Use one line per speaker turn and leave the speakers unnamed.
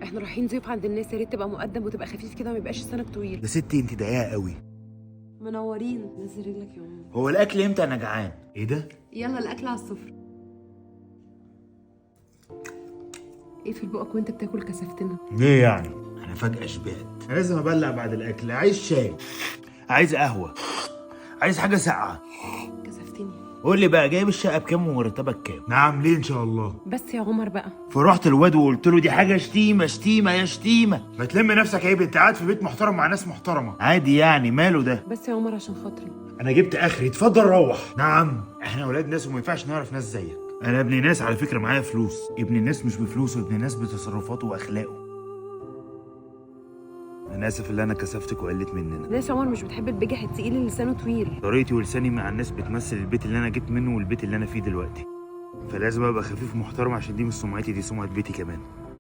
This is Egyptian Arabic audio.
احنا رايحين ضيوف عند الناس، يا ريت تبقى مؤدب وتبقى خفيف كده وما يبقاش لسانك طويل.
يا ستي انت ضيقه قوي.
منورين. نزل رجلك يا عمر.
هو الاكل امتى؟ انا جعان. ايه ده؟
يلا الاكل على السفرة. اقفل بقك وانت بتاكل، كسفتنا.
ليه يعني؟ انا فجأة شبعت. انا لازم ابلع بعد الاكل. عايز شاي، عايز قهوة، عايز حاجة ساقعة.
كسفتني.
قول لي بقى، جايب الشقة بكام ومرتبك كام؟ نعم، ليه ان شاء الله؟
بس يا عمر بقى.
فرحت الواد وقلت له دي حاجة شتيمة شتيمة يا شتيمة. ما تلم نفسك عيب، انت قاعد في بيت محترم مع ناس محترمة. عادي يعني، ماله ده؟
بس يا عمر عشان خاطري.
انا جبت اخري، اتفضل روح. نعم، احنا اولاد ناس وما ينفعش نعرف ناس زيك. انا ابن ناس على فكرة، معايا فلوس. ابن الناس مش بفلوسه، ابن الناس بتصرفاته واخلاقه. انا اسف اللي انا كسفتك وقلت مننا.
ناس يا عمر مش بتحب البجح التقيل اللي لسانه طويل.
طريقتي ولساني مع الناس بتمثل البيت اللي انا جيت منه والبيت اللي انا فيه دلوقتي، فلازم ابقى خفيف ومحترم عشان دي مش سمعتي، دي سمعة بيتي كمان.